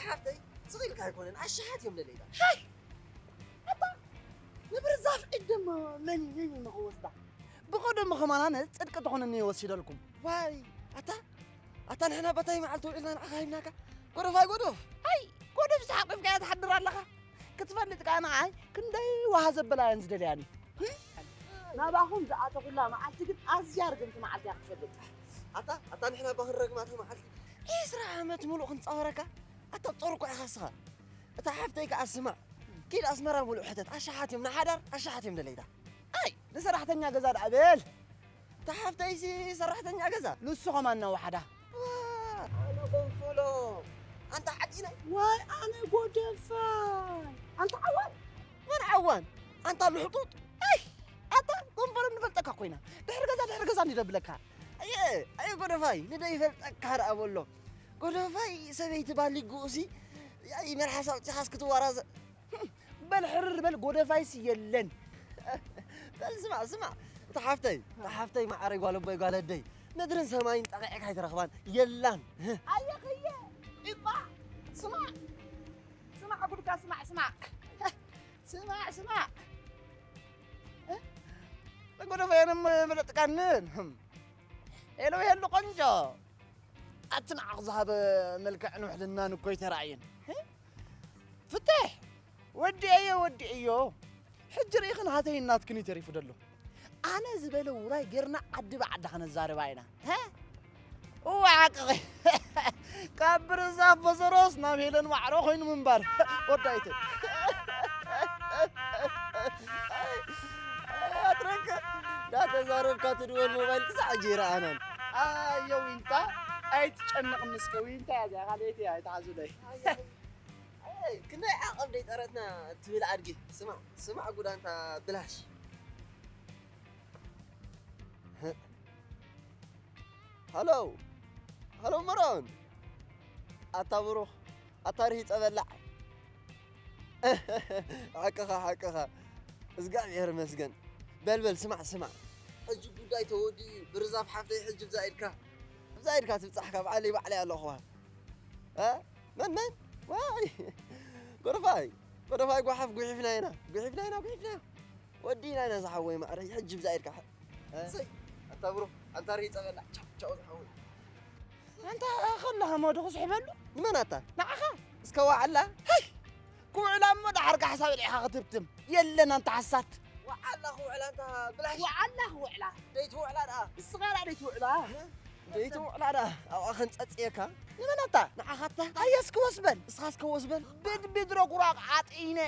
ሓፍተይ፣ ስቕ ኢልካ ኣይኮነን፣ ኣሽሓት እዮም ደለይታ። ሃይ! ኣታ፣ ንብርዛፍ ኢድ ድማ መን እዩ፣ መን እዩ ንኽወስዳ? ብቐደሙ ኸማን ኣነ ጽድቂ ተኾነኒ ይወስደልኩም። ዋይ፣ ኣታ፣ ኣታ ንሕና በታይ መዓልቲ ውዒልና ንዓኻ ሂብናካ? ጎደፍ ኣይ ጎደፍ! ኣይ፣ ጎደፍ ሓቂፍካያ ትሓድር ኣለኻ። ክትፈልጥ ከኣ ንዓይ ክንደይ ዋሃ ዘበላ እየን ዝደልያኒ። ናባኹም ዝኣተኹላ መዓልቲ ግን ኣዝያ ርግምቲ መዓልቲ እያ ክትፈልጥ። ኣታ፣ ኣታ ንሕና እባ ክንረግማ እታ መዓልቲ። ዒስራ ዓመት ምሉእ ክንጻወረካ? ኣታ ጾር እኮ ኢኻ እስኻ። እታ ሓፍተይ ከኣ ስማዕ። ኪድ ኣስመራ ምሉእ ሕተት። ኣሽሓት እዮም ንሓዳር፣ ኣሽሓት እዮም ደለይታ። ኣይ፣ ንሰራሕተኛ ገዛ ደኣ በል። እታ ሓፍተይሲ ሰራሕተኛ ገዛ፣ ንሱ ኸማን እናወሓዳ። ዋ፣ ኣነ ጎንፎሎ። ኣንታ ሓቂና። ዋይ፣ ኣነ ጎደፋይ። ኣንታ ዓዋን። መን ዓዋን? ኣንታ ልሕጡጥ። ኣይ፣ ኣታ ጎንፎሎ ንፈልጠካ ኮይና። ድሕሪ ገዛ፣ ድሕሪ ገዛ እንዲ ደብለካ። ኣየ፣ ኣየ ጎደፋይ፣ ንደይ ይፈልጠካ ደኣ በሎ። ጎደፋይ ሰበይቲ ባሊጉኡሲ፣ ያይ መልሓሳ ኣውጺኻስ ክትዋራዘ። በል ሕርር በል፣ ጎደፋይስ የለን። በል ስማዕ፣ ስማዕ፣ እታ ሓፍተይ፣ እታ ሓፍተይ፣ ማዓረይ፣ ጓል ኣቦይ፣ ጓል ኣደይ፣ ምድርን ሰማይን ጠቒዕካ ኣይትረኽባን፣ የላን። ኣየኽየ፣ ዒጳ፣ ስማዕ፣ ስማዕ፣ ጉድካ ስማዕ፣ ስማዕ። ስማዕ፣ ስማዕ። ጎደፋየንም መለጥካንን። ሄሎ፣ ሄሎ፣ ቆንጆ። ኣቲ ንዓኽ ዝሃበ መልክዕን ውሕልናን እኮ ኣይተራእየን። ፍትሕ! ወዲኤዮ፣ ወዲኤዮ። ሕጂ ርኢኽን ሃተይን ናትክን እዩ ተሪፉ ደሎ። ኣነ ዝበለ ውራይ ጌርና ዓዲ ብዓዲ ኸነዛርባ ኢና። እወ ሓቅኺ። ካብ ብርዛፍ በሰሮስ ናብ ሄለን ዋዕሮ ኮይኑ ምንባር። ወዳይተ። ኣትረከ። እንዳተዛረብካ ትድወል ሞባይል ክሳዕ ሕጂ ይረኣናን። ኣየ ዊንታ፣ ኣይትጨነቕ ምስከ ዊንታ እያ እዚኣ፣ ካልኣይቲ እያ፣ ኣይትሓዙለይ። ኣይ፣ ክንደይ ዓቐብ ደይ ጠረትና ትብል ኣድጊ። ስማዕ፣ ስማዕ ጉዳንታ ብላሽ። ሃሎ፣ ሃሎ መሮን። ኣታ ብሩኽ፣ ኣታ ርሂጸ በላዕ። ሓቅኻ፣ ሓቅኻ። እዝጋብሄር መስገን። በል፣ በል፣ ስማዕ፣ ስማዕ። ሕጂ ጉዳይ ተወዲኡ እዩ። ብርዛፍ ሓፍተይ ሕጂ ብዛ ኢድካ፣ ብዛ ኢድካ ትብጻሕካ፣ ባዕለይ፣ ባዕለይ ኣለኹዋ። እ? መን፣ መን? ዋይ! ጎደፋይ! ጎደፋይ ጓሓፍ ጉሒፍና ኢና። ጉሒፍና ኢና፣ ጉሒፍና። ወዲና ኢና ዝሓወይ ማዕረይ። ሕጂ ብዛ ኢድካ። እ? ሰይ! ኣታ ብሮ፣ ኣንታ ርሂ ጸበላ። ቻው፣ ቻው ዝሓወይ። ኣንታ ከለኻ ሞ ዶ ክስሕበሉ? ንመን ኣታ? ንዓኻ። እስከ ዋዕላ። ሄይ! ክውዕላ እሞ ደሓር ካሕሳ በሊዕኻ ክትብትም። የለን ኣንታ ሓሳት። ዋዕላ ክውዕላ ኣንታ ብላሽ። ዋዕላ ክውዕላ። ደይትውዕላ ደኣ። እስኻ ደኣ ደይትውዕላ። ደይትውዕላ ደኣ። ኣብኣ ከንጸጽየካ። ንመን ኣታ? ንዓኻ ኣታ። ኣየ እስኪ ወስ በል። እስኻ እስከ ወስ በል። ብድብድ ረጉራቕ ዓጢነ።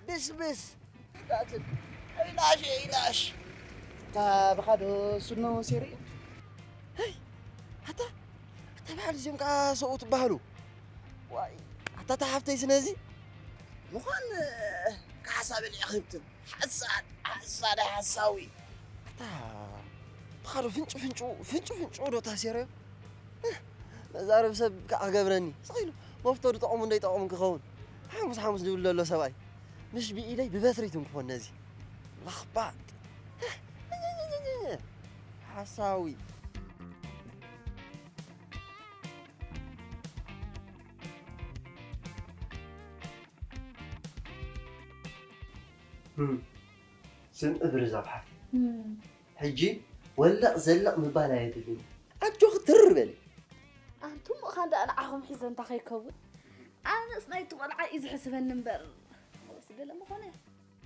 ብስብስ። ዳትል። ኢላሽ፣ ኢላሽ። እታ ብኻዶ ሱኖ ሴሪ። ሄይ! ኣታ፣ ኣታ በዓል እዚኦም ከኣ ሰብኡ ትበሃሉ። ዋይ፣ ኣታ እታ ሓፍተይ ስነዚ ምዃን፣ እ፣ ካሕሳ በሊዐ ክብትን። ሓሳድ፣ ሓሳድ፣ ሓሳዊ። ኣታ፣ ብኻዶ ፍንጭ ፍንጩ፣ ፍንጭ ፍንጩ ዶ ታሴረዮ? እ፣ መዛረብ ሰብ ከኣ ክገብረኒ። ስቕ ኢሉ፣ መፍቶ ድጠቕሙ እንደይጠቕሙ ክኸውን። ሓሙስ ሓሙስ ዝብል ዘሎ ሰብኣይ። ምሽ ብኢደይ ብበትሪ ትንክፎ ነዚ። ለኽባጥ። ሓሳዊ። ስምዒ ብርዛብ ሓፍቲ። ሕጂ ወለቕ ዘለቕ ምባል ኣየድልን። ኣጆኺ ትርር በሊ። ኣንቱም ምዃን ደኣ ንዓኹም ሒዘ እንታይ ከይከውን? ኣነስ ናይቲ ቆልዓ እዩ ዝሕስበኒ እምበር። ወስ ገለ ምኾነ።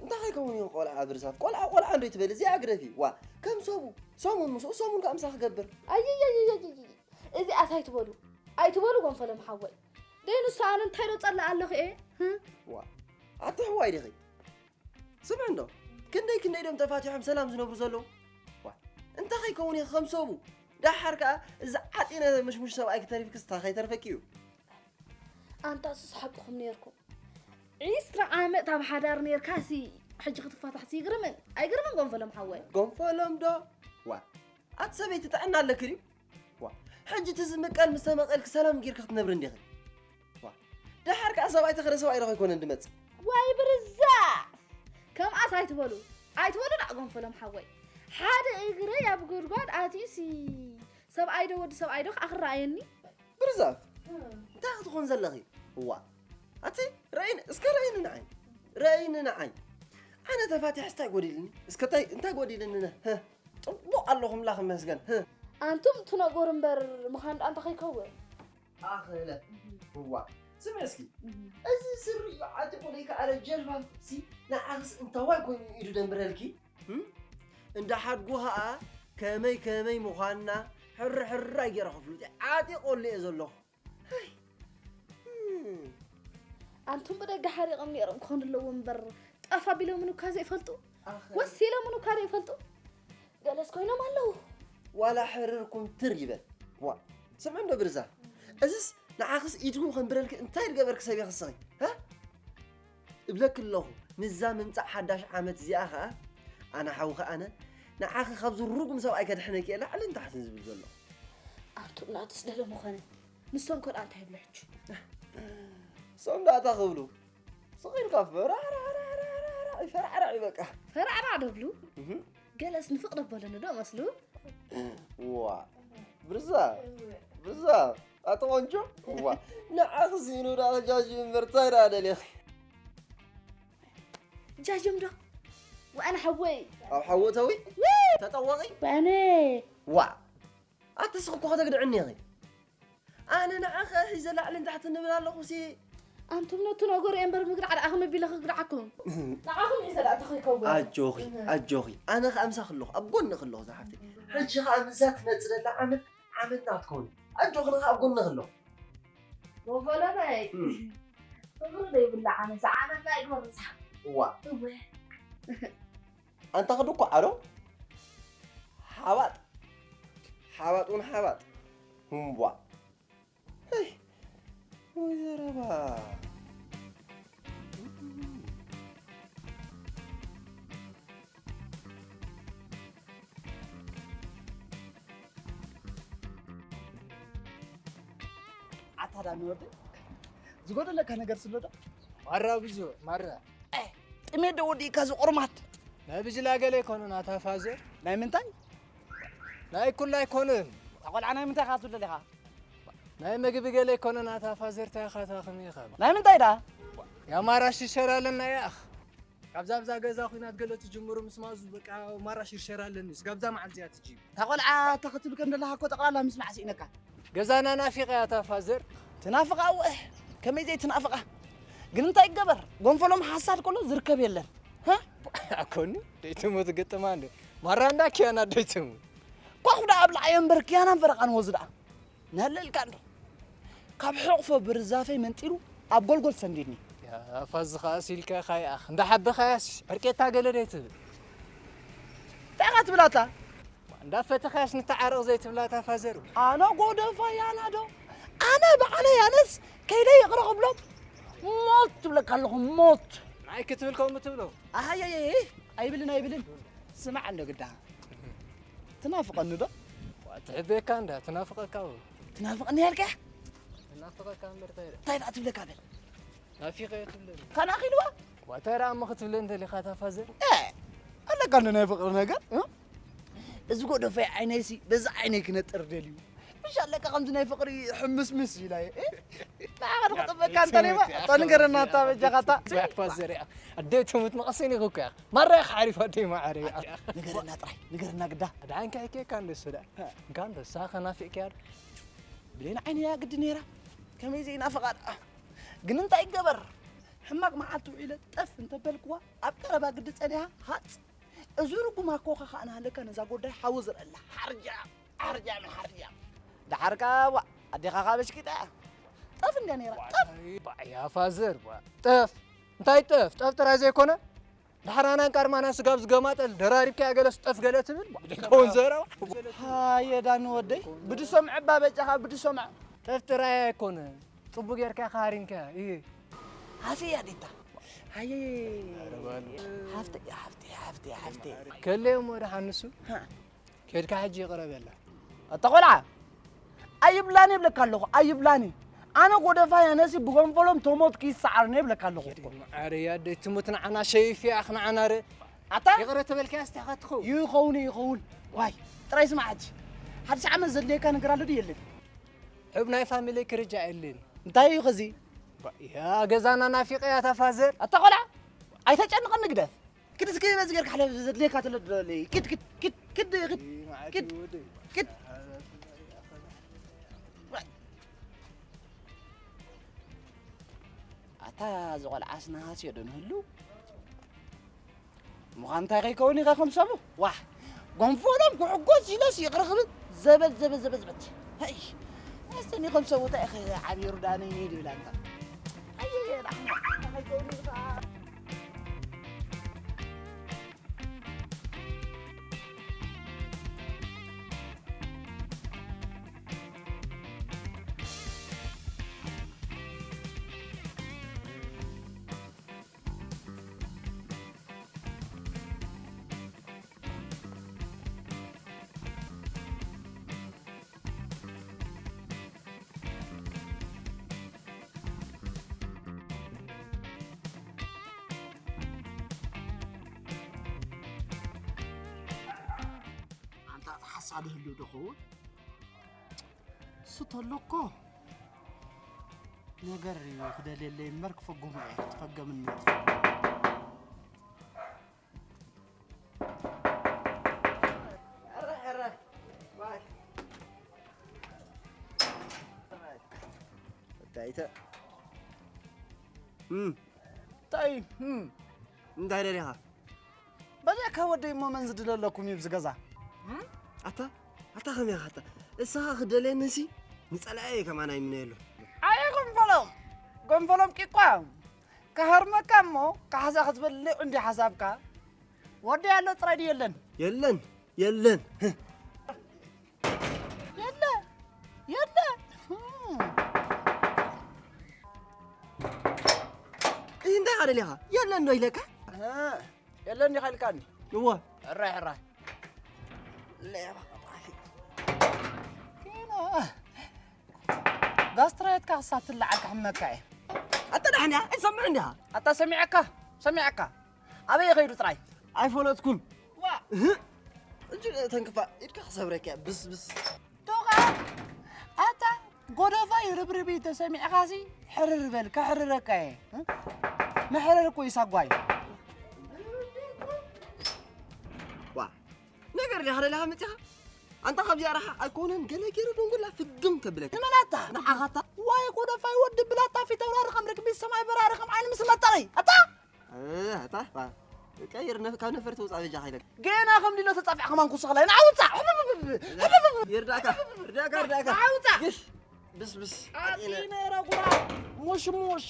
እንታይ ከይከውን እዩ ቆልዓ ብርዛፍ? ቆልዓ ቆልዓ እንዶ ይትበል፣ እዚኣ ግደፊ። ዋ፣ ከም ሰቡ፣ ሰሙን ምስኡ፣ ሰሙን ከኣ ምሳኺ ክገብር። ኣይይይይይይይ። እዚኣስ ኣይትበሉ። ኣይትበሉ ጎንፈሎም ሓወይ። ደይ ንሱ ኣነ እንታይ ዶ ጸላእ ኣለኹ እየ? ህም? ዋ፣ ኣቲ ሕዋይ ዲኺ? ስምዒ እንዶ፣ ክንደይ ክንደይ ዶም ተፋቲሖም ሰላም ዝነብሩ ዘለዉ? ዋ፣ እንታይ ከይከውን እዩ ከም ሰቡ? ደሓር ከኣ እዚ ዓጢነ ምሽሙሽ ሰብኣይ ክተሪፍክስ እንታይ ከይተርፈኪ እዩ? ኣንታ እሱስ ሓቅኹም ነይርኩም። ዒስራ ዓመት ኣብ ሓዳር ነይርካሲ፣ ሕጂ ክትፋታሕሲ ይግርምን? ኣይግርምን ጎንፈሎም ሓወይ? ጎንፈሎም ዶ? ዋ፣ ኣቲ ሰበይቲ ጥዕና ኣለኪ ድዩ? ዋ፣ ሕጂ እቲ ዝምቀል ምስ ተመቐልኪ ሰላም ጌርኪ ክትነብሪ እንዲኺ። ዋ፣ ደሓር ከኣ ሰብኣይ ተኸደ ሰብኣይ ዶ ከይኮነ እንድመጽእ? ዋይ ብርዛፍ! ከምኣስ ኣይትበሉ። ኣይትበሉ ደኣ ጎንፈሎም ሓወይ። ሓደ እግረይ ኣብ ጉድጓድ ኣትዩሲ ሰብኣይ ዶ ወዲ ሰብኣይ ዶ ከኣ ክረኣየኒ? ብርዛፍ! እንታይ ክትኾን ዘለኺ? እዋ ኣቲ ረእይን እስከ ረእይን ንዓይ ረእይን ንዓይ ኣነ ተፋቲሐ እንታይ ጎዲልኒ እስከ እንታይ እንታይ ጎዲልኒ ነ ህ ጽቡቕ ኣለኹ ምላኽ መስገን ህ ኣንቱም ትነገሩ እምበር ምዃን ደኣ እንታይ ከይከውን ኣኽለ እዋ ስምዕ እስኪ እዚ ስሪኡ ዓጢቑ ዘይከኣለ ጀልባብ ሲ ንዓኽስ እንታዋይ ኮይኑ ኢዱ ደንብረልኪ እንዳ ሓድጉ ኸኣ ከመይ ከመይ ምዃንና ሕሪ ሕራይ ገይረ ክፍሉጥ እየ ዓጢቖሉ እየ ዘለኹ ኣንቱም ብደገ ሓሪቕም ነይሮም ክኾኑ ኣለዎም እምበር ጠፍ ኣቢሎምን እኳ ዘይፈልጡ ወሲሎምን እኳ ዘይፈልጡ ገለስ ኮይኖም ኣለዉ ዋላ ሕርር ኩምትር ይበል ዋ ስምዕ እንዶ ብርዛ እዝስ ንዓኽስ ኢድኩም ከንብረልኪ እንታይ ዝገበርኪ ሰብ ኢኺ ስኺ ሃ እብለኪ ኣለኹ ምስዛ ምምፃእ ሓዳሽ ዓመት እዚኣ ኸዓ ኣነ ሓውኺ ኣነ ንዓኺ ካብዚ ርጉም ሰብኣይ ከድሕነኪ እየ ላዕልን ታሕትን ዝብል ዘለኹ ኣንቱም ናትስ ደለ ምኾነ ንሶም ከ ደኣ እንታይ ይብሉ ሕጂ ሶም ደኣ እንታይ ክብሉ ስቕ ኢልካ ፈራዕራዕራዕራዕ ፈራዕራዕ እዩ በቃ ፈራዕራዕ ዶ ብሉ ገለስ ንፍቕ ዶ በለኒ ዶ መስሉ ዋ ብርዛ ብርዛ ኣቲ ቆንጆ ዋ ንዓኺ ስኢኑ ደኣ ጃጂ እምበር እንታይ ደኣ ደሊኺ ጃጅም ዶ ወኣነ ሓወይ ኣብ ሓወተዊ ተጠወቒ በነ ዋዕ ኣቲ ስኽ እኮ ከተግድዕኒ ኢኺ ኣነ ንዓኸ ሒዘ ላዕልን ታሕትን ንብል ኣለኹ ሲ ኣንቱም ነቲ ነገሩ እየ እምበር ምግዳዕ ደኣ ከመቢለ ክግድዓኩም ንዓኹም ሒዘ ደኣ ተኸይከውን ኣጆኺ ኣጆኺ ኣነ ከኣ ምሳኺ ኣለኹ ኣብ ጎንኺ ኣለኹ ዝሓፍተይ ሕጂ ከኣ ምዛ ትመጽእ ዘላ ዓመት ዓመት ናትኮን ኣጆኽን ኣብ ጎንኽ ኣለኹ ወፈለመይ ፍቕሪ ዘይብላ ዓመት ዓመትና ይግበር ንስሓ እዋ እወ ኣንታ ክዱ እኮ ዓዶ ሓባጥ ሓባጥ እውን ሓባጥ እምቧ ወይ ዘረባ ኣታ ዳኒ ወደይ ዝጎደለካ ነገር ስሎ ዶ? ማራ ብዙ ማራ ጥሜት ዶ ወዲእካ ዝቑርማት ናይ ብጅላ ገለ ኣይኮኑን ኣታ ፋዘር ናይ ምንታይ ናይ ኩላ ኣይኮኑን እታ ቆልዓ ናይ ምንታይ ኢኻ ትብለል ኢኻ ናይ ምግቢ ገለ ኣይኮኑን ኣታ ፋዘር ታይ ኢኻ ታኽም ኢኻ ናይ ምንታይ ዳ ያማራ ሽሸር ኣለና ያኽ ካብዛ ኣብዛ ገዛ ኩናት ገለ ትጅምሩ ምስ ማዙ በቃ ማራ ሽርሸር ኣለኒ ስጋብ እዛ መዓልቲ እያ ትጅምር እታ ቆልዓ እታ ክትብል ከም ዘለኻ እኮ ጠቕላላ ምስማዕ ስኢነካ ገዛና ናፊቐ እያ እታ ፋዘር ትናፍቓ እወ ከመይ ዘይትናፍቓ ግን እንታይ ይገበር ጎንፈሎም ሓሳድ ከሎ ዝርከብ የለን ኣኮኒ ደይትሙ ትግጥማ እንደ ማራ እንዳ ኪያና ደይትሙ ኳኹ ደኣ ኣብልዓዮ እምበር ኪያናን ፈረቓን ወዚ ደኣ ነህለልካ እንዶ ካብ ሕቕፎ ብርዛፈይ መንጢሉ ኣብ ጎልጎል ሰንዲድኒ ፋዚ ኸኣ ሲልካ ካይኣኽ እንዳ ሓበኻያስ ዕርቄታ ገለ ደይ ትብል እንታይ ኢኻ ትብላታ እንዳ ፈተኻያስ ንተዓረቕ ዘይትብላታ ፋዘሩ ኣነ ጎደፋ ያና ዶ ኣነ ባዕለይ ኣነስ ከይደ ይቕረ ክብሎም ሞት ትብለካ ኣለኹ ሞት ናይ ክትብል ከምኡ ትብሎ ኣሃየየ ኣይብልን ኣይብልን ስማዕ እንዶ ግዳ ትናፍቐኒ ዶ ትሕበየካ እንዳ ትናፍቐካ ትናፍቐኒ ያልካ ትናፍቐካ እምበር እንታይ እንታይ ደኣ ትብለካ በል ናፊቐ ትብለኒ ካናኺልዋ ዋታይ ደኣ እሞ ክትብለ እንተሊኻ ታፋዘር ኣለካ እንዶ ናይ ፍቕሪ ነገር እዚ ጎደፈይ ዓይነይሲ በዚ ዓይነይ ክነጥር ደልዩ ምሽ ኣለካ ከምዚ ናይ ፍቕሪ ሕምስምስ ኢላ እየ ንዓኻ ንኽጥበካ እንተለይማ እታ ንገረና እታ በጃኻታ ፋዘር እያ ኣደይ ትሙት መቐሰኒ ይኽኩ እያ ማራይ ሓሪፍ ኣደይ ማዓረ እያ ንገረና ጥራይ ንገረና ግዳ ኣድሓንካ ይኬካ እንደሱ ደኣ እንካ እንዶ እሳ ከናፊቅክያ ዶ ብሌን ዓይነያ ግዲ ነይራ ከመይ ዘይናፍቃ ደኣ ግን እንታይ ይገበር ሕማቅ መዓልቲ ውዒለ ጠፍ እንተበልክዋ ኣብ ቀረባ ግዲ ጸኒሓ ሃጽ እዚ ርጉም ኣኮኻ ከኣ ናሃለካ ነዛ ጎዳይ ሓዊ ዝረአላ ሓርጃ ሓርጃ ምን ሓርጃ ደሓርካ ዋ ኣዴኻ ካብ ኣሽቂጣ ጠፍ እንድያ ነይራ ጠፍ ባዕያ ፋዘር ዋ ጠፍ እንታይ ጠፍ ጠፍ ጥራይ ዘይኮነ ዳሕራናን ቃርማና ስጋብ ዝገማጠል ደራሪብካያ ገለ ስጠፍ ገለ ትብል ከውን ዘረባ ሃየ ዳኒ ወደይ ብድሶምዐ እባ በጃኻ ብድሶምዐ ጠፍ ጥራይ ኣይኮነ ጽቡቅ ጌርካ ካሪምካ እህ ሃፍያ ዲታ ሃየ ሃፍተ ሃፍተ ሃፍተ ሃፍተ ከለዮ እሞ ደሓን ንሱ ኬድካ ሕጂ ይቕረ በላ ኣታ ቆልዓ ኣይብላኒ ይብለካ ኣለኹ ኣይብላኒ ኣነ ጎደፋይ ኣነሲ ብጎንፈሎም ተሞትኩ ይሰዓርኒ ይብለካ ኣለኹ እኮ ማዓረይ ኣደይ ትሙት ንዓና ሸይፍ ያኽ ንዓና ረ ኣታ ይቕረ ተበልካያ ስቲኻ ትኸውን ይኸውን ይኸውን ዋይ ጥራይ ስማዕ ሕጂ ሓድሽ ዓመት ዘድልየካ ነገር ኣሎ ድዩ የለን ሕብ ናይ ፋሚሊ ክርጃ የለን እንታይ እዩ ኸዚ ያ ገዛና ናፊቀ እያ ታፋዘር። ኣታ ቆልዓ ኣይተጨንቐኒ ግደፍ። ክድ እስከ በዚ ገርካ ሓለ ዘድልየካ ተለድለለይ። ክድ ክድ ክድ ክድ ክድ ክድ ክድ ኣታ እዚ ቆልዓስ ነሃስዮ ዶ ንህሉ? ምዃን እንታይ ከይከውን ኢኻ ከም ሰቡ? ዋሕ! ጎንፎሎም ክሕጎስ ኢለስ ይቕረ ክብል ዘበት፣ ዘበት፣ ዘበት፣ ዘበት። ሃይ! ኣስተኒ ከም ሰቡ እንታይ ኢኸ ዓብዩ ርዳእኒ ድብል ኣንታ። ኣየ፣ ራሕማ፣ እንታይ ከይከውን ኢኻ? ኣንታ ሓሳድ ህሉ ዶ ኸውን? እሱ ተሎ እኮ ነገር እዩ ክደልየለይ እምበር ክፈጉሞ እየ። ትፈገምኒ። እረ፣ እረ፣ ዋይ። እታይተ። እም። እንታይ? እም። እንታይ ደሊኻ? በጃካ ወደይ እሞ መን ዝድለለኩም እዩ ኣብዚ ገዛ? እም? ኣታ፣ ኣታ ከመይ ኢኻ ኣታ? እሳኻ ክደልየኒ ሲ ንጸላኤ ከማን ኣይምነየሉ። ኣየ ጎንፈሎም፣ ጎንፈሎም ቂቋ። ክሃርመካ እሞ ካሕሳ ክትበልዕ እንዲ ሓሳብካ። ወደይ ኣሎ ጥራይ ድዩ የለን? የለን፣ የለን። የለ፣ የለ። ይህ እንታይ ካደል ኢኻ? የለን ዶ ኢለካ? እ፣ የለን ዲኻ ኢልካኒ? እወ። ሕራይ፣ ሕራይ። ሌባ ቀጣፊ። ኪኖ። ጋስትራይትካ ክሳብ ትለዓል ክሕመካ እየ። ኣታ ደሓን እያ፣ ኣይትሰምዕን ዲኻ? ኣታ ሰሚዐካ፣ ሰሚዐካ። ኣበይ ከይዱ ጥራይ? ኣይፈለጥኩን። ዋ! እህ! እጅ ተንክፋ፣ ኢድካ ክሰብረካ እያ፣ ብስ፣ ብስ። ቶኻ! ኣታ ጎደፋይ ርብርብ ተሰሚዕኻሲ፣ ሕርር በል፣ ከሕርረካ እየ። እ? መሕረር እኮ እዩ ሳጓይ። ዋ! ነገር ዲኻ ደሊኻ መጺኻ? ኣንታ ካብዚኣ ርሓቕ ኣይኮነን፣ ገለ ገይሩ ደንጉላ ፍግም ከብለካ። ንመን ኣታ? ንዓኻ ኣታ። ዋይ ጎደፋይ ወዲ ብላታ ፊት ኣውራሪ ከም ርግቢት ሰማይ በራሪ ከም ዓይኒ ምስ መጠሪ። ኣታ! እ፣ ኣታ፣ ዋ፣ ቀይር ነፍ-፣ ካብ ነፈርቲ ውጻእ በጃኻ ኢለካ። ገና ከም ዲሎ ተጻፊዕካ ከማን ኩስኽላይ። ንዓ ውጻእ! ሕብብብብ! ሕብብብብ! ይርዳእካ፣ ይርዳእካ፣ ይርዳእካ። ንዓ ውጻእ! ግሽ! ብስ፣ ብስ! ኣጢነ። ኣጢነ ረጉራ! ሙሽ፣ ሙሽ!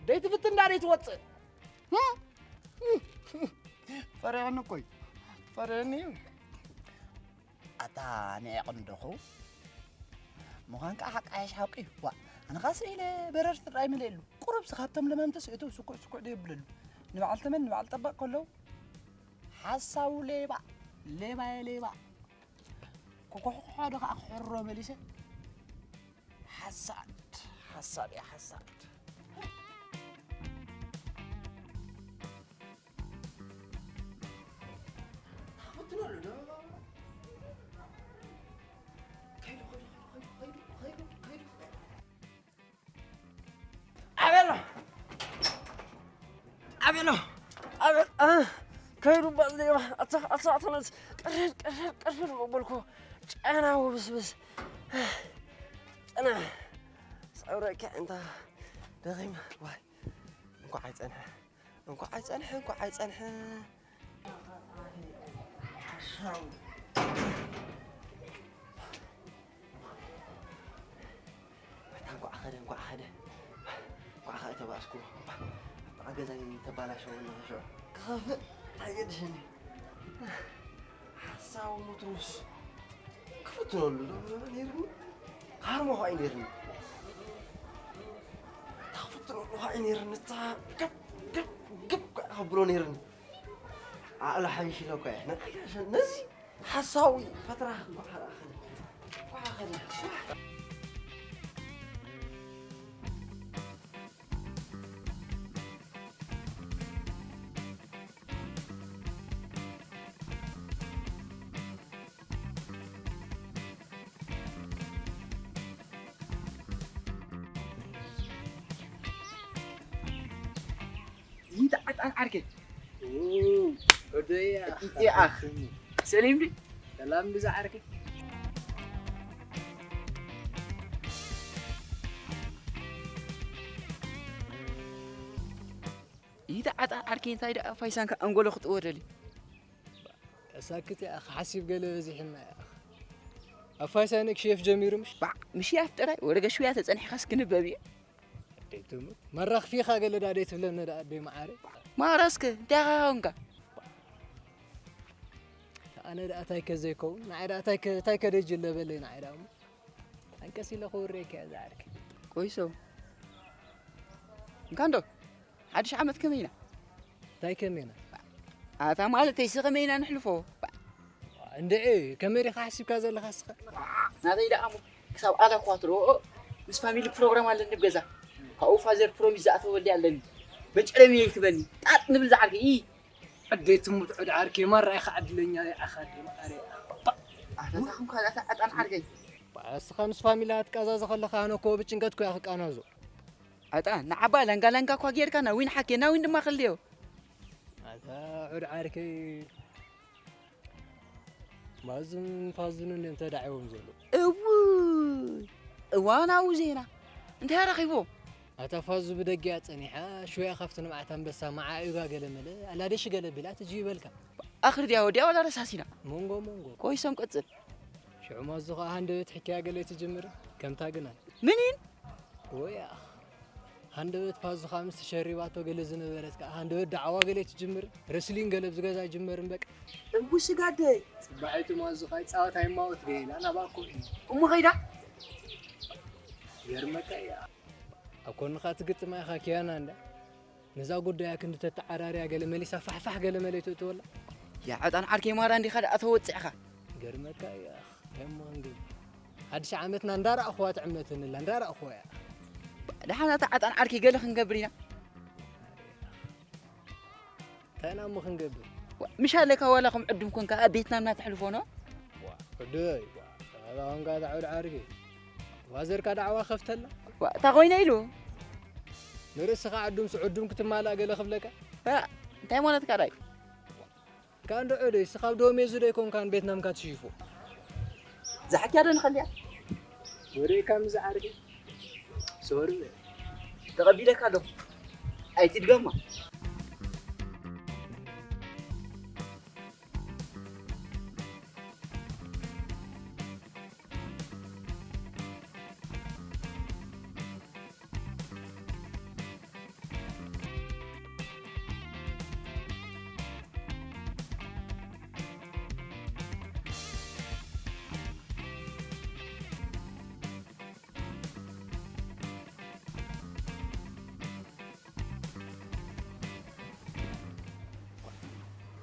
ደይትፍትን ዳ ደይትወጽእ? ህም? ፈሪሕኒ እኮ እዩ። ፈሪሕኒ እዩ። ኣታ ንዒቕ እንዶ ኸው። ምዃን ከኣ ሓቂ ሓይሽ ሓቂ እዩ። ዋእ፣ ኣነ ኸኣ ስኢለ በረርቲ ጥራይ ምልእሉ። ቁሩብ ስኻብቶም ለመምቲ ስእቱ ስኩዕ ስኩዕ ዶ የብለሉ። ንበዓል ተመን ንበዓል ጠባቕ ከለዉ፣ ሓሳዊ ሌባ፣ ሌባየ ሌባ። ክኩሕኩሖ ዶ ኸኣ ክሕሮ መሊሰ። ሓሳድ፣ ሓሳድ እያ ሓሳድ። ፈትነሉ ዶ? ከይዱ፣ ከይዱ፣ ከይዱ። ኣቤሎ! ኣቤሎ! ኣቤል፣ እ፣ ከይዱ ባል ሌባ። ኣታ፣ ኣታ፣ ኣታ፣ ነዚ ቅርብ፣ ቅርብ፣ ቅርብ በልኩ። ጨና ውብስብስ። ጽናሕ። ጸውረካ እንታ ደኺማ። ዋይ። እንኳዕ ኣይጸንሐ። እንኳዕ ኣይጸንሐ፣ እንኳዕ ኣይጸንሐ። ሓሳዊ። ኣታ እንኳዕ ኸደ፣ እንኳዕ ኸደ። እንኳዕ ኸኣ ተባእስኩ። ኣብ ጥቓ ገዛይ ተባላሸወ ኣለኹ ሽዑ። ክኸፍእ ኣይገድሽን እዩ። ሓሳዊ ሙትሩስ ክፍትነሉ ዶ ነይርኒ? ክሃርሞ ኸኣ እዩ ነይርኒ። እታ ክፍትነሉ ኸኣ እዩ ነይርኒ። እታ ግብ፣ ግብ፣ ግብ ከብሎ ነይርኒ። ዓቕሊ ሓይሽ ኢለ እኮ እየ። ነዚ ሓሳዊ ፈትራ እንኳዕ ረኣኽኒ። እንኳዕ ረኣኽኒ። ይትዓጣን ዓርከይ። ኡ፣ ወደያ። እቲኣ። ሰሊም ዲ? ሰላም ድዛ ዓርከይ። ይትዓጣን ዓርከይ፣ እንታይ ደኣ ፋይሳንካ ኣንጎሎ ክትወደሊ? ሳክት እያ፣ ሓሲብ ገለ በዚሕና እያ። ኣፋይሳንክ ሼፍ ጀሚሩ ምሽ? ባዕ፣ ምሽ ያፍ ጥራይ፣ ወደ ገሽውያ ተጸኒሕካስ ክንበብ እዩ። ኣደይ ትሙት። መራኽፊኻ ገለ ዳ ደይ ትብለኒ ዳ ኣደይ መዓረ? ማራስከ፣ እንታይ ኢኻ ኾንካ? ኣነ ደኣ ታይ ከ ዘይከውን? ንዓይ ደኣ ታይ ከ-፣ ታይ ከ ደጅ ለበለይ ንዓይ ደኣ እሞ። ኣንቀስ ኢለ ክውረየካ እያ ዝዓርከይ። ቆይ ሰው። እንካንዶ፣ ሓድሽ ዓመት ከመይ ኢና? እንታይ ከመይ ኢና? ኣታ ማለተይ፣ ሲ ከመይ ኢና ንሕልፎ? እንድዒ፣ ከመይ ዲኻ ሓሲብካ ዘለኻ እስኻ? ናተይ ደኣ እሞ ክሳብ ኣታ እኳ ትረኽቦ፣ ምስ ፋሚሊ ፕሮግራም ኣለኒ ኣብ ገዛ። ካብኡ ፋዘር ፕሮሚስ ዝኣተወለይ ኣለኒ። መጨረሚ ይክበኒ። ጣጥ ንብል ዝዓርከይ። ኢ። ኣደይ ትሙት ዑድ ዓርከይ፣ ማራ ኢኻ ዕድለኛ ኢኻ፣ ኣደ መዓረይ። ኣታ ታኹም ካልኣት ዓጣን ዓርከይ። እስኻ ምስ ፋሚላ ትቃዛዘ ከለኻ፣ ኣነ እኮ ብጭንቀት እኮ እየ ክቃናዞ። ኣጣ፣ ንዓባ ለንጋ ለንጋ እኳ ጌርካ፣ ናዊን ሓኬ፣ ናዊን ድማ ክልዮ። ኣታ ዑድ ዓርከይ። ማዝን ፋዝን እንድዮም ተዳዒቦም ዘለዉ። እውይ፣ እዋናዊ ዜና። እንታይ ረኺቦም? ኣታ ፋዙ ብደጊኣ ጸኒሓ፣ ሽወያ ካብቲ ንብዓት ኣንበሳ መዓዒጋ ገለ መለ፣ ኣላደሽ ገለ ቢላ ትጂ ይበልካ። ኣኽሪ ድያ ወዲያ ወላ ረሳሲና? መንጎ መንጎ። ኮይሶም ቀጽል። ሽዑ ማዙ ኸኣ ሃንደበት ሕክያ ገለ ትጅምር፣ ከምታ ግናን። ምኒን? ወያ። ሃንደበት ፋዙ ኸኣ ምስ ተሸሪባቶ ገለ ዝነበረት ከኣ ሃንደበት ዳዕዋ ገለ ትጅምር፣ ረስሊን ገለ ብዝገዛ ይጅመር እምበቅ። እቡ ስጋደይ። ጽባሒቱ ማዙ ኸኣ ጻወታ ይማወት ገይላ ናባኮ እዩ። እሞ ኸይዳ? ይገርመካ እያ። ኣብ ኮንኻ ትግጥማ ኢኻ ኪያና እንዳ። ነዛ ጉዳያ ክንዲ ተተዓራርያ ገለ መሊሳ ፋሕፋሕ ገለ መለ ይትእትወላ። ያ ዕጣን ዓርከይ ማራ እንዲኻ ደኣ ተወጽዕኻ። ገርመካ እያ። እሞ እንግዲህ ሓድሽ ዓመትና እንዳረኣኹዋ ትዕመትንላ፣ እንዳረኣኹዋ እያ። ደሓን ኣታ ዕጣን ዓርከይ ገለ ክንገብር ኢና። እንታይ ኢና እሞ ክንገብር? ዋ፣ ምሽ ኣለካ ዋላ ከም ዕዱም ኮንካ ኣብ ቤትና እና ተሕልፎ ነው? ዋ፣ ዕዱይ፣ ዋ፣ ዋላ ኮንካ እታ ዑድ ዓርኪ። ዋዘርካ ዳዕዋ ከፍተላ? ዋ፣ እታ ኮይነ ኢሉ። ንርእስኻ ዕዱም ስዑዱም ክትማላእ ገለ ክብለካ? ዋ፣ እንታይ ማለትካ ዳይ? ካን ዶ ዑደይ፣ ስኻብ ዶሜዙ ዶ ኣይኮንካን ቤትና ምካ ትሽይፎ? ዛሕኪያ ዶ ንኸልያ? ወደይ ከም ዝዓርኪ። ሶሪ። ተቐቢለካ ኣለኹ። ኣይትድገማ።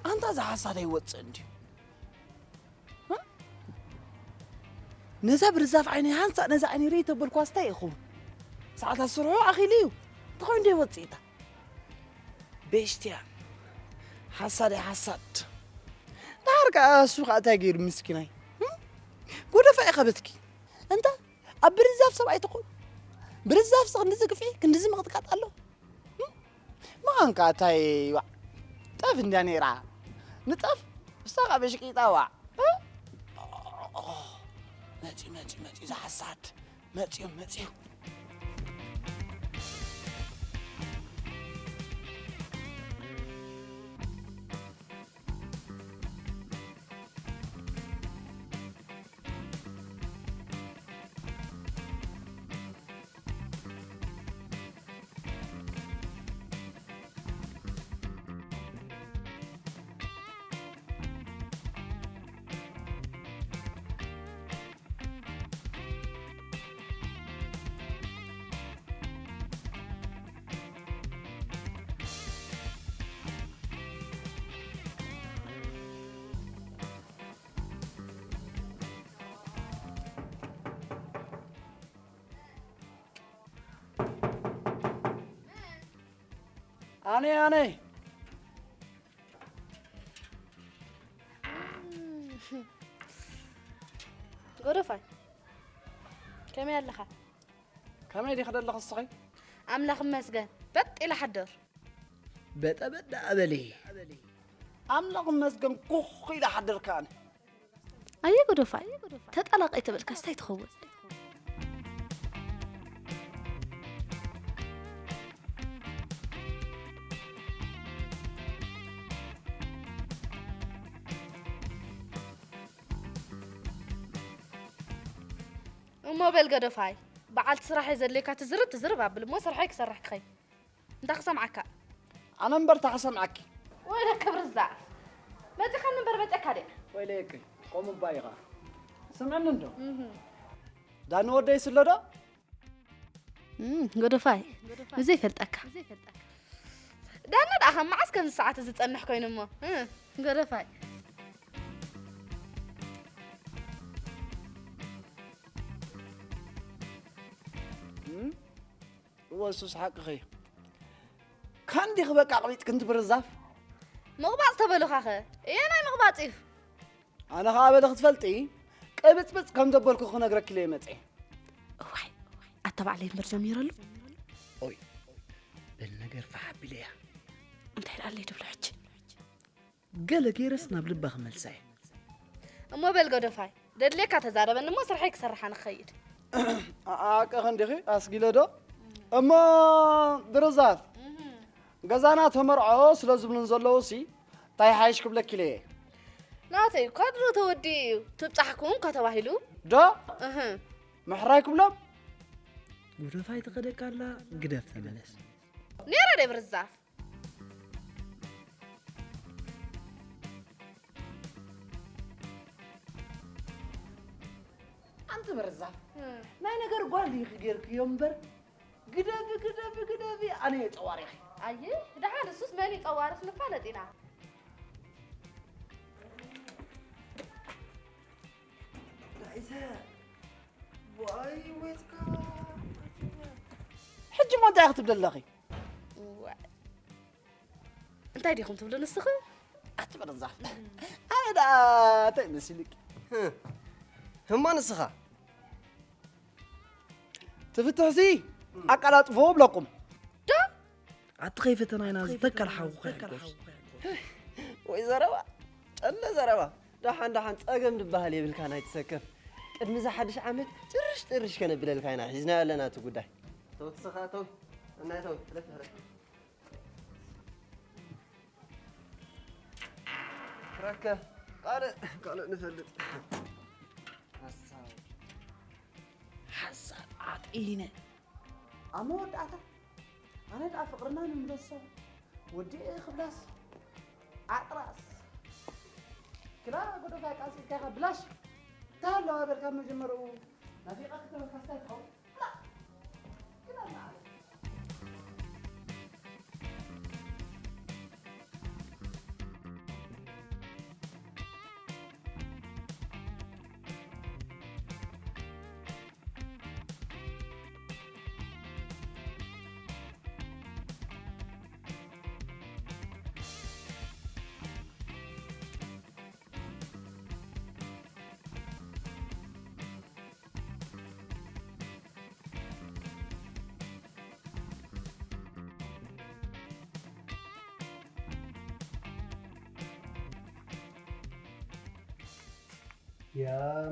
ኣንታ እዛ ሓሳድ ኣይወፅእን ድዩ? እ? ነዛ ብርዛፍ ዓይነይ ሃንሳእ ነዛ ዓይነይ ርኢቶ በልኳስ እንታይ ይኸውን? ሰዓታት ስርሑ ኣኺሉ እዩ። እንታይ ኮይኑ ደይወፅእ እታ? ቤሽትያ። ሓሳድ እያ ሓሳድ። ደሓር ከኣ እሱ ከኣ እንታይ ገይሩ ምስኪናይ? እ? ጎደፋ ኢኻ በትኪ። እንታ ኣብ ብርዛፍ ሰብኣይ ትኹን። ብርዛፍ ክንድዚ ግፍዒ፣ ክንድዚ ምቕጥቃጥ ኣሎ። እም? ምዃንካ እንታይ ዋዕ? ጠፍ እንድያ ነይራ። ንጠፍ፣ እሳ ኸኣ በሽቂጣ ዋዕ። እ? መጺኡ፣ መጺኡ፣ መጺኡ፣ እዛ ሓሳድ። መጺኡ፣ መጺኡ። ኣነ፣ ኣነ። ጎደፋይ፣ ከመይ ኣለኻ? ከመይ ዲኺ ደለኺ እስኺ? ኣምላኽ ይመስገን፣ በጥ ኢለ ሓደር። በጠበጥ ደኣ በሊ። ኣምላኽ ይመስገን፣ ኮኽ ኢለ ሓደርካ ኣነ። ኣየ ጎደፋይ፣ ተጣላቒ ተበልካስ እንታይ ትኸውን? እሞ በል ገደፋይ፣ በዓልቲ ስራሕ እየ ዘድልየካ፣ ትዝርብ ትዝርብ ኣብል እሞ ስርሐይ ክሰርሕ ክኸይድ። እንታይ ክሰምዓካ? ኣነ እምበር እንታይ ክሰምዓኪ? ወይለከ ብርዛፍ። መጺኻኒ እምበር መጺኣካ ድየ? ወይለኪ፣ ከምኡ እባ ኢኻ። ስምዕኒ እንዶ። እህ። ዳኒ ወደይ ስለ ዶ? እም፣ ጎደፋይ፣ ንዘይፈልጠካ። ዳኒ ደኣ ካብ መዓስ ከምዚ ሰዓት እዚ ዝጸንሕ ኮይኑ እሞ? እህ፣ ጎደፋይ። እም? እወ፣ እሱስ ሓቅኺ። ካንዲኺ በቃ ኣቕቢጥኪ እንዲ ብርዛፍ? ምቕባጽ ተበሉኻኸ? እየናይ ምቕባጽ እዩ? ኣነ ኸኣ በሊ ክትፈልጢ፣ ቅብጽብጽ ከም ዘበልኩ ክነግረኪ ኢለ እየ መጽኤ። እዋይ፣ ኣታ ባዕለይ እምበር ጀሚረሉ። ኦይ፣ በል ነገር ፋሕ ኣቢለያ። እንታይ ደኣ ኣለይ ትብሎ ሕጂ? ገለ ገይረስ ናብ ልባ ክመልሳ እየ። እሞ በል ገደፋይ፣ ደድልየካ ተዛረበኒ እሞ ስርሐይ ክሰርሕ ኣነ ክኸይድ። ኣኣቀ ክንዲኺ ኣስጊለ ዶ? እሞ ብርዛፍ፣ እህ። ገዛና ተመርዖ ስለ ዝብሉን ዘለዉ ሲ፣ እንታይ ሓይሽ ክብለኪ ኢለ እየ። ናተይ እኳ ድሮ ተወዲኡ እዩ፣ ትብጻሕኩም እኳ ተባሂሉ። ዶ? እህ። ምሕራይ ክብሎም? ጉደፋይ ትኸደካ ኣላ፣ ግደፍ ተመለስ። ነይረ ደ ብርዛፍ። ኣንቲ ብርዛፍ፣ እም። ናይ ነገር ጓል ዲኺ ጌርክዮ እምበር፣ ግደፊ፣ ግደፊ፣ ግደፊ፣ ኣነ እየ ጸዋሪኺ። ኣየ፣ ደሓን እሱስ መን እዩ ጸዋርኽ ንፋለጥ ኢና። ናይዘ፣ ዋይ፣ ወይትካ። ሕጂ እሞ እንታይ ክትብሊ ኣለኺ? እዋይ። እንታይ ዲኹም ትብሉ ንስኺ? ኣቲ ብርዛፍ። ኣነ ደኣ እንታይ መሲልኪ? ህም። ህማ ንስኻ? ትፍትሕሲ ኣቀላጥፎ እብለኩም። ዶ? ኣቲ ከይፈተናይና ዝተካል ሓውኹ ይሕጎስ። ወይ ዘረባ፣ ጨለ ዘረባ። ደሓን ደሓን ጸገም ዝበሃል የብልካን ኣይትሰከፍ። ቅድሚ እዚ ሓድሽ ዓመት ጥርሽ ጥርሽ ከነብለልካ ኢና ሒዝናዮ ኣለና እቲ ጉዳይ። ተው ትስኻ፣ ተው። እናይ ተው፣ ሕለፍ፣ ሕለፍ። ረከ፣ ካልእ፣ ካልእ ንፈልጥ። ሓሳብ፣ ሓሳብ ዓጢነ። ኣብ መወዳእታ፣ ኣነ ደኣ ፍቕርና ንምለሶ፣ ወዲኤ ክብላስ፣ ዓጥራስ። ክላ ጎደፋይ ቃልሲ ኢልካ ኢኻ ብላሽ። እንታይ ኣለዋ በልካ መጀመርኡ፣ ናፊቐ ክተበልካ ስታይ ትኸውን? ያ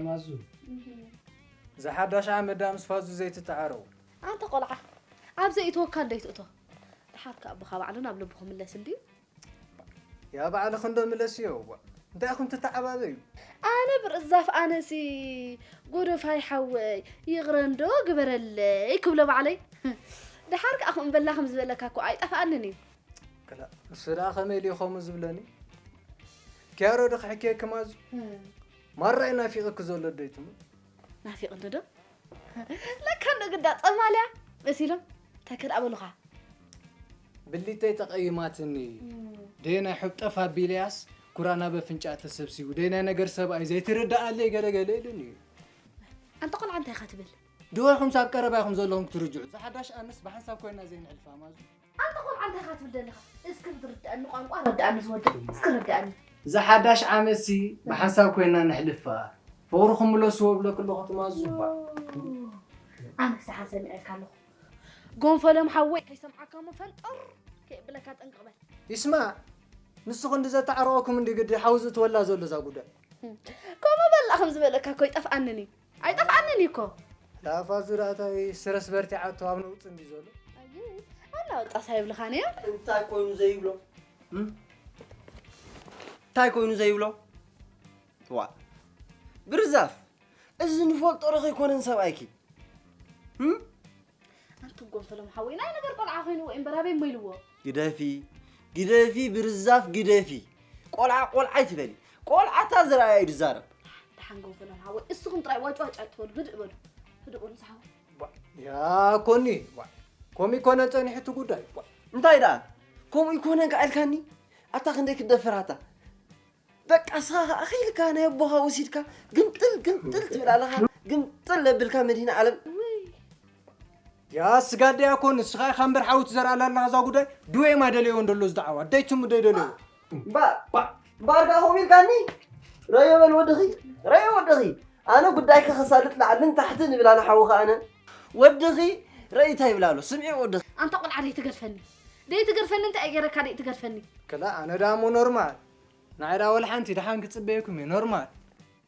ማዙ፣ እህ። ዝሓዳሽ ዓመት ዳ ምስ ፋዙ ዘይትተዓረው? ኣንተ ቆልዓ፣ ኣብ ዘይእትወካ እንዶ ይትእቶ። ድሓር ከኣ ኣቦኻ ባዕሉ ናብ ልቡ ክምለስ እንድዩ። ያ ባዕልኺ እንዶ ምለስዮ፣ እዋ። እንታይ ኢኹም ትተዓባበዩ? ኣነ ብርዛፍ ኣነሲ፣ ጎደፋይ ሓወይ፣ ይቕረ እንዶ ግበረለይ ክብሎ ባዕለይ። ድሓር ከኣ ከምኡ በላ ከም ዝበለካ እኮ ኣይጠፍኣንን እዩ። ክላ፣ ንሱ ደኣ ከመይ ኢሉ እዩ ከምኡ ዝብለኒ? ኪያሮ ዶ ክሕክየኪ ማዙ? እም። ማራ እዩ ናፊቕኪ ዘሎ ዶ ይትሙ? ናፊቕኒ ዶ? ለካ እንዶ ግዳ ጸማልያ መሲሎም ተክል ኣበሉኻ። ብሊተይ ተቐይማትኒ። እም። ደየናይ ሕብጠፍ ኣቢለያስ ኩራ ናብ ኣፍንጫ ተሰብሲቡ። ደየናይ ነገር ሰብኣይ ዘይትርድኣለይ ገለ ገለ ኢሉኒ እዩ። ኣንታ ቆልዓ እንታይ ኢኻ ትብል? ድወ ኢኹም ሳብ ቀረባ ኢኹም ዘለኹም ክትርጅዑ። እዛ ሓዳሽ ኣነስ ብሓንሳብ ኮይና ዘይንሕልፋ ማዙ። ኣንታ ቆልዓ እንታይ ኢኻ ትብል ዘለኻ? እስኪ ርድኣኒ፣ ቋንቋ ረድኣኒ ዝወደይ፣ እስኪ ረድኣኒ። እዛ ሓዳሽ ዓመትሲ ብሓንሳብ ኮይና ነሕልፋ። ፍቕርኹም ምለስዎ እብለኪ ኣለኹ ትማዙ እባ። ኣነ ክሳሓ ሰሚዐካ ኣለኹ። ጎንፈሎም ሓወይ ከይሰምዓካ እሞ ፈንጠር ከየብለካ ጠንቅቕ በል። ይስማዕ፣ ንሱ ክንዲ ዘተዓረቐኩም እንዲ ግዲ ሓውዚ ትወላ ዘሎ እዛ ጉዳይ። ከምኡ በላ ከም ዝበለካ እኮ ይጠፍኣንን እዩ። ኣይጠፍኣንን እዩ እኮ። ላፋ ዙራእታዊ ስረስ በርቲዓቶ ኣብ ነውፅ እንዲ ዘሎ። ኣላ ወጣስ ኣይብልኻን እዮም። እንታይ ኮይኑ ዘይብሎ እም? እንታይ ኮይኑ ዘይብሎ ዋ ብርዛፍ እዚ ንፈልጦ ዶ ከይኮነን ሰብኣይኪ እም? ኣንቱ ጎንፈሎም ሓወይ ናይ ነገር ቆልዓ ኮይኑ ወይ እምበራበይ እሞ ኢልዎ። ግደፊ ግደፊ ብርዛፍ ግደፊ ቆልዓ ቆልዓ ኣይትበሊ ቆልዓታ ዝረኣያ እዩ ዝዛረብ ደሓን ጎንፈሎም ሓወይ እስኹም ጥራይ ዋጭ ዋጭ ኣይትበሉ ህድእ በሉ። ህድእ በሉ ዝሓወይ። ያ ኮኒ ዋ፣ ኮሚ ኮነ ጸኒሕቲ ጉዳይ ዋ። እንታይ ደኣ ከምኡ ይኮነን ከኣልካኒ ኣታ ክንደይ ክትደፍር ኣታ በቃ ስኻ ከኣ ኺልካ ናይ ኣቦኻ ወሲድካ ግምጥል ግምጥል ትብል ኣለኻ ግምጥል ለብልካ መድሂን ዓለም ያ ስጋደ ያኮን ንስኻ ኢኻ እምበር ሓውት ዘርኣላ ኣለኻ እዛ ጉዳይ ድዌማ ደለዮ እንደሎ ዝደዓዋ ደይትሙ ደይ ደለዮ እምበር እምበር ከኣ ከምኡ ኢልካኒ ረዮ በል ወድኺ ረዮ ወድኺ ኣነ ጉዳይካ ከሳልጥ ላዕልን ታሕትን ይብል ኣነ ሓውኻ ኣነ ወድኺ ረእይታ ይብል ኣሎ ስምዒ ወድኺ ኣንታ ቆልዓ ደይትገርፈኒ ደይትገርፈኒ እንታይ እየ ገረካ ደይትገርፈኒ። ክላ ኣነ ዳሞ ኖርማል ንዓይ ዳ ወላ ሓንቲ ደሓን ክጽበየኩም እየ ኖርማል።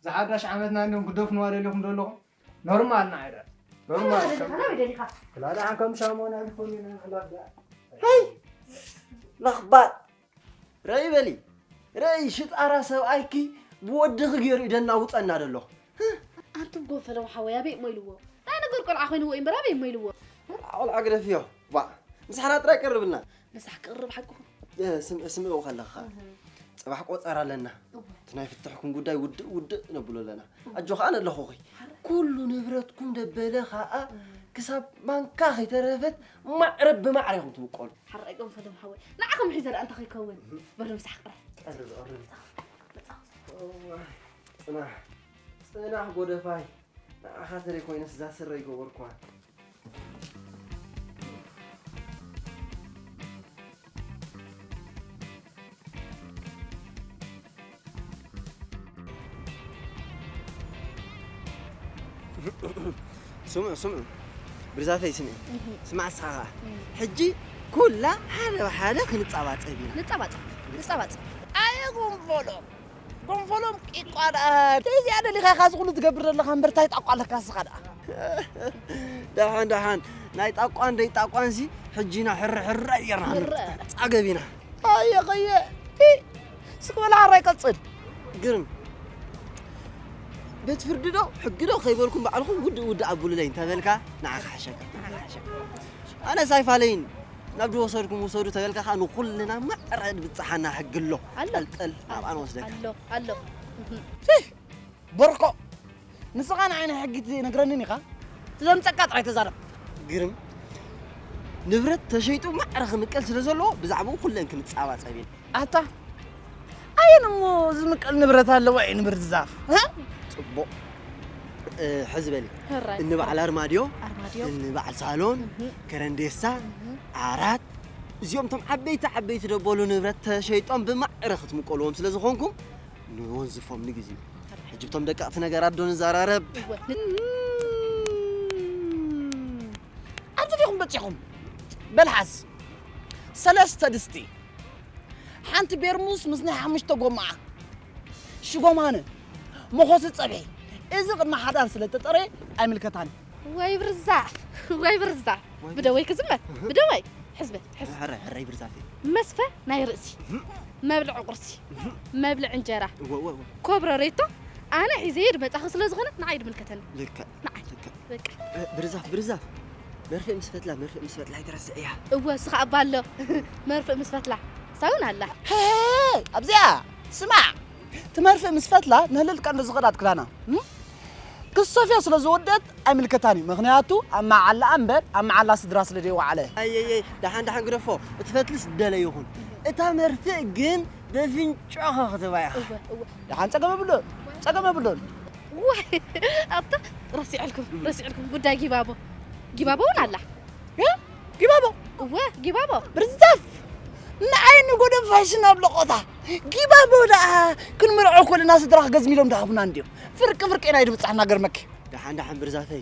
ዝሓዳሽ ዓመትና እንዲኹም ክደፍንዋ ደሊኹም ዘለኹም ኖርማል ንዓይ ዳ ኖርማል። ደሊኻ ናበይ ደሊኻ? ክላ ደሓን ከም ሻሞና ንኾን ኢና ንሕላፍ ደኣ። ሄይ ለኽባጥ ረይ በሊ ረይ ሽጣራ ሰብኣይኪ ብወድኺ ገይሩ እዩ ደናውፀና ደሎ ኣንቱም ጎንፈሎም ሓወይ ኣበይ እሞ ኢልዎ። ናይ ነገር ቆልዓ ኮይኑ ወይ እምበር ኣበይ እሞ ኢልዎ። ቆልዓ ግደፍዮ ባ ምሳሕና ጥራይ ቀርብና ምሳሕ ክቕርብ ሓቅኹም። ስምዕው ከለኻ ፅባሕ ቆፀር ኣለና እቲ ናይ ፍትሕኩም ጉዳይ ውድእ ውድእ ነብሎ ኣለና ኣጆ ከዓ ነለኹኺ ኩሉ ንብረትኩም ደበለ ከዓ ክሳብ ማንካ ከይተረፈት ማዕረ ብማዕረ ኢኹም ትምቀሉ ሓራይ ጎንፈሎም ሓወይ ንዓኹም ሒዘ ደኣ እንታይ ከይከውን። በሉ ምሳሕ ቅረ ፅናሕ ፅናሕ ጎደፋይ ንዓኻ ተለይ ኮይነስ እዛ ስረ ይገበርኩዋ ስምዑ ስምዑ ብርዛተይ ስምዒ ስማዕ ንስኻ ኸዓ ሕጂ ኩላ ሓደ ብሓደ ክንፀባፀብ ኢና ንፀባፀብ ንፀባፀብ ኣየ ጎንፎሎም ጎንፎሎም ቂቋ ደኣ ተዚኣ ደሊኻ ኢኻ እዚ ኩሉ ትገብር ዘለኻ እምበር ታይ ጣቋ ኣለካ ንስኻ ደኣ ደሓን ደሓን ናይ ጣቋን ደይ ጣቋንሲ ሕጂ ኢና ሕርሕር ጌርና ክንብል ፃገብ ኢና ኣየ ኸየ እስኪ በላ ሓራይ ቀፅል ግርም ቤት ፍርዲ ዶ ሕጊ ዶ ከይበልኩም ባዕልኹም ውድእ ውድእ ኣብሉለይ እንተበልካ ንዓኻ ሓሸካ ኣነስ ኣይፋለይን ናብ ዝወሰድኩም ውሰዱ ተበልካ ከዓ ንኩልና ማዕረ ብፅሓና ሕጊ ኣሎ ጠልጠል ኣብኣ ንወስደካ ኣሎ ኣሎ ቦርቆ ንስኻ ንዓይ ናይ ሕጊ ትነግረንን ኢኻ ትዘምፀካ ጥራይ ተዛረብ ግርም ንብረት ተሸይጡ ማዕረ ክምቀል ስለ ዘለዎ ብዛዕባኡ ኩለን ክንፀባፀብ ኢና ኣታ ኣየን እሞ ዝምቀል ንብረት ኣለዋ እዩ ንብርት ዛፍ ፅቡቕ ሕዚ በሊ እንበዓል ኣርማድዮ እንበዓል ሳሎን ከረንዴሳ ዓራት እዚኦም ቶም ዓበይቲ ዓበይቲ ደበሉ ንብረት ተሸይጦም ብማዕረ ክትምቀልዎም ስለ ዝኾንኩም ንወንዝፎም ንግዜኡ ሕጂ ብቶም ደቀቕቲ ነገራት ዶ ንዘራረብ ኣብዚ ዲኹም በፂኹም በልሓስ ሰለስተ ድስቲ ሓንቲ ቤርሙስ ምስ ናይ ሓሙሽተ ጎማኣ ሽጎማነ መኾሲ ፀብሒ እዚ ቅድሚ ሓዳር ስለ ተጠረየ ኣይምልከታን ወይ ብርዛፍ ወይ ብርዛፍ ብደወይ ክዝመት ብደወይ ሕዝበ ሕዝ ሕረይ ብርዛፍ መስፈ ናይ ርእሲ መብልዒ ቁርሲ መብልዒ እንጀራ ኮብረሬቶ ኣነ ሒዘየ ድመፃኺ ስለ ዝኾነ ንዓይ ድምልከተኒ ልክዕ ንዓይ በቃ ብርዛፍ ብርዛፍ መርፍእ ምስ ፈትላ መርፍእ ምስ ፈትላ ኣይትረስዕያ እወ እስኻ ኣባ ኣሎ መርፍእ ምስ ፈትላ ሳውን ኣላ ኣብዚኣ ስማዕ ትመርፍእ ምስ ፈትላ ነህልልቃ እንዶ ዝኸዳት ክዳና ክሰፍዮ ስለ ዝወደት ኣይምልከታን እዩ ምኽንያቱ ኣብ መዓላ እምበር ኣብ መዓላ ስድራ ስለ ደይወዓለ ኣየየይ ደሓን ደሓን ግደፎ እቲ ፈትልስ ደለ ይኹን እታ መርፍእ ግን በፍንጫኻ ክትባያ ደሓን ጸገም የብሉን ጸገም የብሉን ዋይ ኣታ ረሲዐልኩም ረሲዐልኩም ጉዳይ ጊባቦ ጊባቦ እውን ኣላ ጊባቦ እወ ጊባቦ ብርዛፍ ንዓይ ንጎደም ፋሽን ኣብ ለቆታ ጊባቦ ደኣ ክንምርዖ ኮለና ስድራ ክገዝሚሎም ደሃቡና እንድዮም ፍርቂ ፍርቂ ናይ ድብጻሕ እናገርመኪ ደሓን ደሓን ብርዛፈይ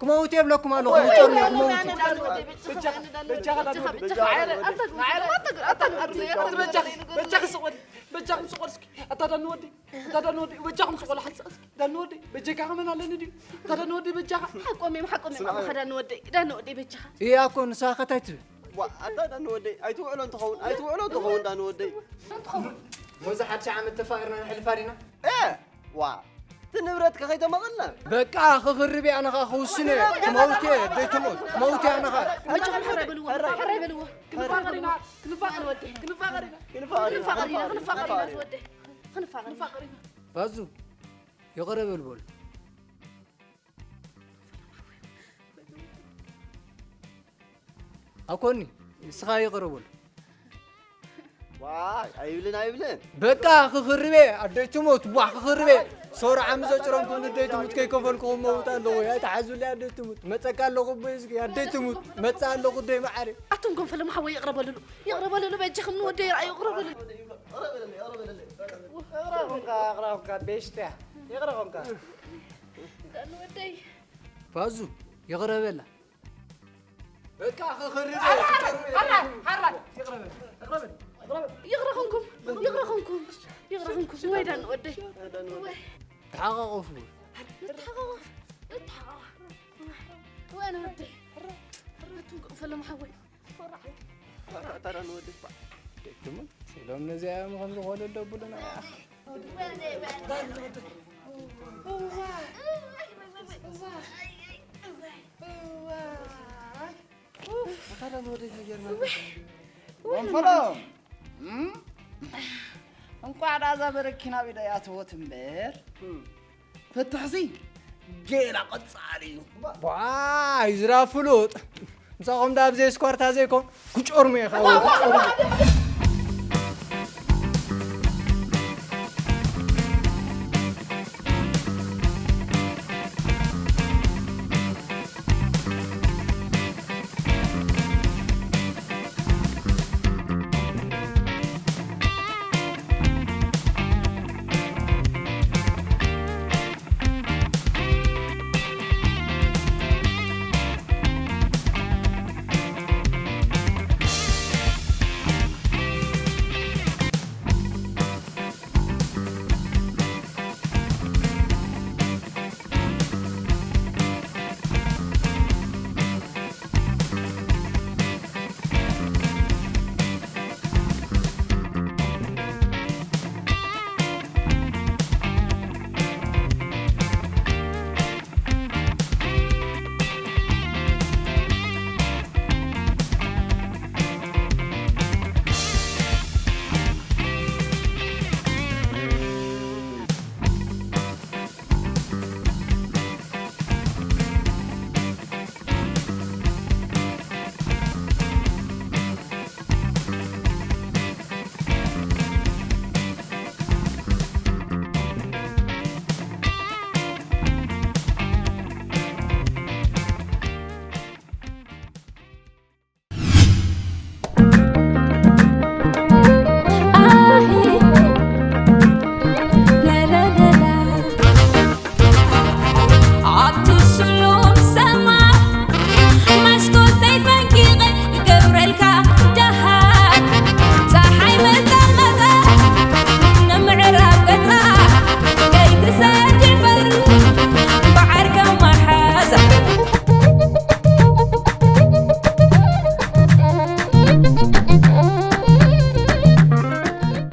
ክመውት የብለኩም ኣለኹ። ክጨርሙ ክመውት። በጃኻ በጃኻ ዳኒ ወደይ። በጃኻ በጃኻ ስቕ በል። በጃኻ ስቕ በል እስኪ። ኣታ ዳኒ ወደይ። ኣታ ዳኒ ወደይ በጃኹም ስቕ በሉ ሓንሳእ እስኪ። ዳኒ ወደይ በጀካ ከመን ኣለኒ ድዩ? ኣታ ዳኒ ወደይ በጃኻ። ሓቆም እዮም ሓቆም እዮም ኣቦኻ ዳኒ ወደይ ዳኒ ወደይ በጃኻ። እያ እኮ ንስኻ ከ እንታይ ትብል? ዋ ኣታ ዳኒ ወደይ ኣይትውዕሎ እንትኸውን ኣይትውዕሎ እንትኸውን ዳኒ ወደይ። ሞዚ ሓድሽ ዓመት ተፋቒርና ነሕልፋ ዲና? እ ዋ እቲ ንብረትካ ከይተመቐልና። በቃ ክኽርብ እየ ኣነ ኸዓ ክውስን እየ። ክመውት እየ ኣደይ ትሙት ክመውት እየ ኣነ ኸዓ። በጃኹም ሕራይ በልዎ ሕራይ በልዎ። ክንፋቐር ኢና ክንፋቐር ወደይ ክንፋቐር ኢና ክንፋቐር ኢና ክንፋቐር ኢና ወደይ ክንፋቐር ኢና። ባዙ ይቕረ በል በሉ። ኣኮኒ ንስኻ ይቕረ በሉ። ዋይ ኣይብልን ኣይብልን። በቃ ክኽርብ እየ ኣደይ ትሙት ቧሕ ክኽርብ እየ። ሰውራ ዓሚ ዘጭረምኩም ንደይ ትሙት ከይከፈልኩኹም መውት ኣለኹ። ኣይትሓዙለይ ኣደይ ትሙት መፀካ ኣለኹ። በይ እስኪ ኣደይ ትሙት መፃ ኣለኹ ደይ መዓረ። ኣቱም ጎንፈለ መሓወይ ይቕረ በልሉ ይቕረ በልሉ በጃኹም ንወደይ ይርኣዩ ይቕረ በልሉ። ይቕረኹምካ ይቕረኹምካ ቤሽትያ ይቕረኹምካ። ንወደይ ባዙ ይቕረ በላ። በቃ ክኽርብ ይቕረኹምኩም ይቕረኹምኩም ይቕረኹምኩም ወይ ዳን ወደይ ወይ ተሓቃቆፉ። ንተሓቃቆፍ ንተሓቃቆፍ ወይ ንወደይ ኣቱም ጎንፈለ መሓወይ ኣታ ዳኒ ወደይ። ትሙት ኢሎም ነዚኣ እዮም ከም ዝኾነ ደቡልና። ወንፈሎ እንቋዕ ዳዛ በረኪና ቢዳ ያተወት እምበር ፈትሕሲ ገና ቀጻሊ እዩ። ዋይ ዝራ ፍሉጥ ምሳኹም ዳ ኣብዘይ ስኳርታ ዘይኮን ክጨርሙ ኢኻ።